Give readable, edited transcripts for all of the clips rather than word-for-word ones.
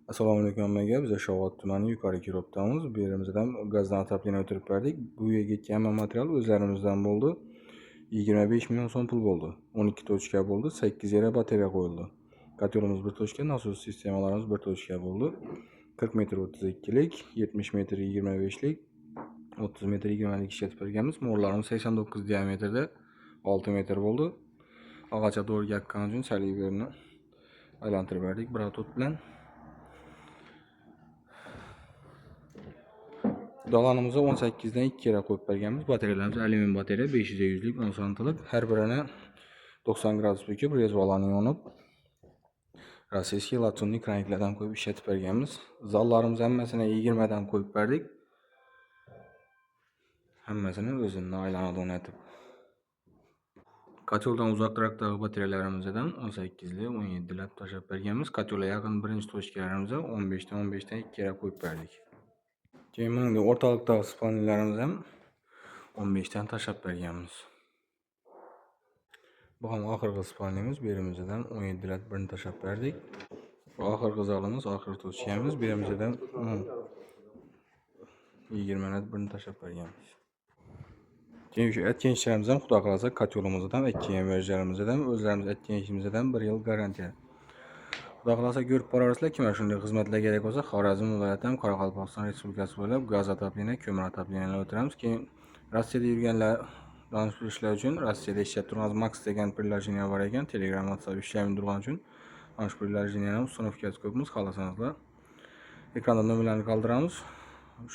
Assalomu alaykum hammaga. Biz Yashovot tumani Yuqori Kirobdamiz. Bu yerimizdan gazdan отопление o'tirib berdik. Bu yerga ketgan hamma material o'zlarimizdan bo'ldi. 25 million so'm pul bo'ldi. 12 tochka bo'ldi, 8 yera batareya qo'yildi. Kotelimiz bir tochka, nasos sistemalarimiz bir tochka bo'ldi. 40 metr 32 lik, 70 metr 25 lik, 30 metr 20 lik ishlatib berganmiz. Mo'rlarimiz 89 diametrda 6 metr bo'ldi. Og'acha to'g'ri yaqqani uchun saliverni aylantirib berdik bratut bilan. Dalanimizni 18 dan 2 yera qo'yib berganmiz. Batareyalarimiz alyumin batareya 500 lik 10 santilik. Har birini 90 gradus bukib, rezvolani yonib, rossiyskiy latunniy kraniklardan qo'yib ishlatib berganmiz. Zallarimiz hammasini 20 dan qo'yib berdik. Hammasini o'zini aylanadi o'rnatib. Koteldan uzoqroqdagi batareyalarimizdan 18 li, 17 lab tashlab berganmiz. Kotelga yaqin birinchi tochkalarimizga 15 dan 15 dan 2 yera qo'yib berdik. Keyin mana o'rtalikdagi spalnilarimiz ham 15 dan tashlab berganmiz. Bu ham oxirgi spalnimiz, bu yerimizdan 17 lab birini tashlab berdik. Bu oxirgi zalimiz, oxirgi tochkamiz, bu yerimizdan 20 lab birini tashlab berganmiz. Keyin shu aytgan ishlarimiz ham xudo xohlasa kotelimizdan, aytgan enerjilarimizdan, o'zlarimiz aytgan ishimizdan 1 yil garantiya. Xudo xohlasa ko'rib borarsizlar, kim shunday xizmatlar kerak bo'lsa, Xorazm viloyati ham Qoraqalpog'iston Respublikasi bo'ylab gaz отопление, ko'mir отоплениеlar o'tiramiz. Keyin Rossiyada yurganlar donish bilishlar uchun Rossiyada ishlab turgan Max degan приложение bor ekan, Telegram, WhatsApp ishlamay turgani uchun mana shu приложениeni установкasi qo'yibmiz, xohlasangiz ekranda nomerlarni qoldiramiz.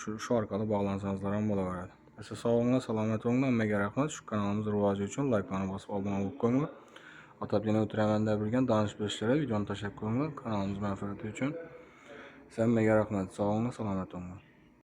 Shu orqali bog'lansangizlar ham bo'laveradi. Asa sog' bo'linglar, salomat bo'linglar. Hammaga rahmat. Shu kanalimiz rivoji uchun layklarni bosib obuna bo'lib qo'yinglar. Отопление o'tiraman deb bilgan donish bilishlarga videoni tashlab qo'yinglar kanalimiz manfaati uchun. Hammaga rahmat. Sog' bo'linglar, salomat bo'linglar.